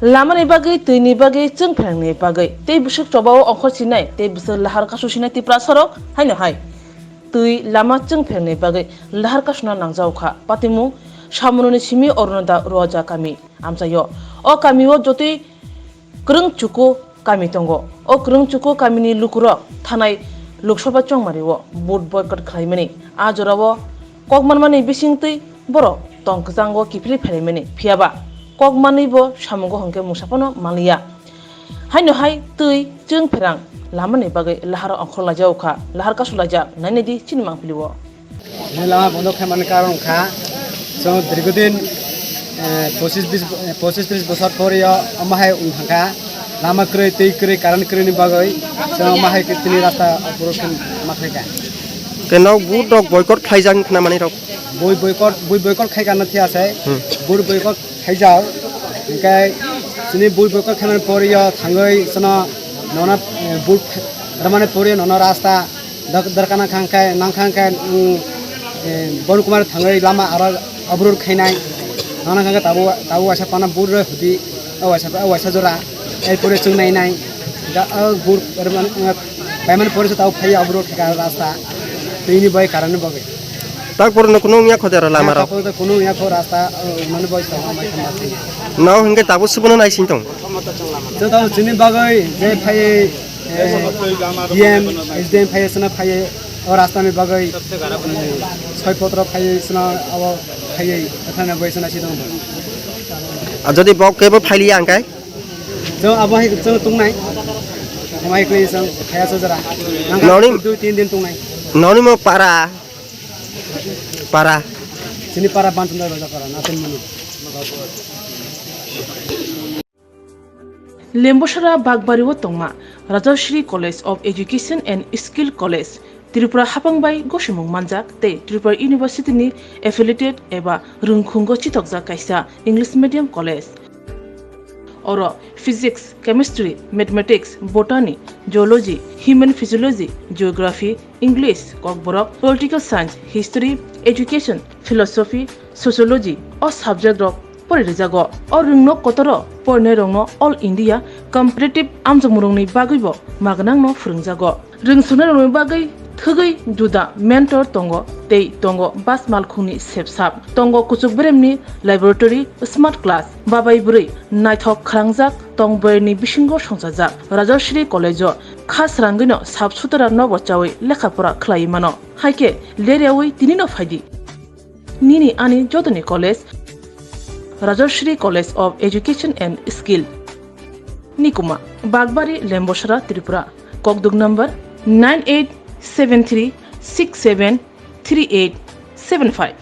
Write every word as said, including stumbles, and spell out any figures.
Lamani bagwi, twini bagwi, chwng pherangni bagwi tei bwswk chobao ongkhor sinai tei bwswk lahar kasu sinai Tiprasarok haino hai twi lama chwng pherangni bagwi lahar kasuna nangjao kha. Patimung Samununi simi Orunodha Roja kami amchaio. O kamio jotwi Kwrwng Chuku kami tongo. O Kwrwng Chuku kamini lukurok thanai Lok Sabha chongmario vote boycott khlaimani. A jorao kok manmani bisingtwi borok tong kwchango kiphilwi phailaimani. Phiyaba kok manwi bo samungo hwnkhe mungsa phano manliya. Haino hai twi chwng pherang lamani bagwi lahar ongkhorlaijak kha, lahar kasulaijak nainai di chini mangpili o. Lama bondo khaimani karon kha, chwng dirghodin, eh, pochis bis, eh, pochis tris bosor pore o omo hai wng thangkha, lama kwrwi, twi kwrwi, current kwrwini bagwi chwng omo hai tini rasta oboro khe ma khlaikha. Ke nok vote rok boycott khlaijak khna manwi rok? Bui boycott, bui boycott khaikha na thia se, Hmm. Bui boycott khaijak, hingke chini bui boycott khaimani pore o thangwi chwngno nono, eh, vote rwmani pore o nono rasta Dak-, darkana khang khe, nang khang khe, mm, eh, Bon Kumar thangwi lama aro abrur khainai. Nang khang khe tabuk, tabuk waisa pana bur roi hudi, o waisa, o waisa jora. Erpore chwng nai nai. Da, o bur, er, man, eh, paimani pore se tabuk phai abrur khe ka rasta. Tini bai karani bagwi. Tak pore no kuno wngya kho de aro lama rok? Tak pore to kuno wngya kho rasta, o, mani bai sa ma mai khe ma thai. No hingke tabuk subono nai sing tong. Chwng tabuk chini bagwi je phai Eh, D M, S D M phaiye sino phaiye, o rasta ni bagwi, eh, soi potro phaiye sino abo phaiye, ekhane bai sino si tong. A jodi bok kebo phailiya hingkai? Chwng abo hai chwng tungnai. Abo hai khlai chwng phaiya so jora. Nang Noni dui tin din tungnai. Noni mo para. Para. Sini para Bansundar Bazar para, Natin Manu. Lembosara Bakbari o tongma Rajashri College of Education and Skill College, Tripura hapang bai gosimung manjak tei Tripura University ni affiliated eba rwngkhungo chithokjak kaisa English medium college. Oro Physics, Chemistry, Mathematics, Botany, Zoology, Human Physiology, Geography, English, Kokborok, Political Science, History, Education, Philosophy, Sociology o subject rok pori rijago. O rwngno kotoro porinai rokno All India Competitive amjokmung rokni bagwibo magnangno phwrwngjago. Rwngsuknai rokni bagwi thwgwi juda mentor tongo tei tongo bas malkhungni sepsap, tongo kuchuk beremni laboratory, smart class, babai bwrwi naithok khwrangjak tong bwrwini bisingo songchajak. Rajashri College o kha srangwino sap sutara nobo chawi lekha pora khlai mano. Haikhe leryawi tinino phaidi. Nini ani jotoni college, Rajashri College of Education and Skill. Nikuma, Bakbari, Lembosara, Tripura. Kokduk number nine eight seven three six seven three eight seven five.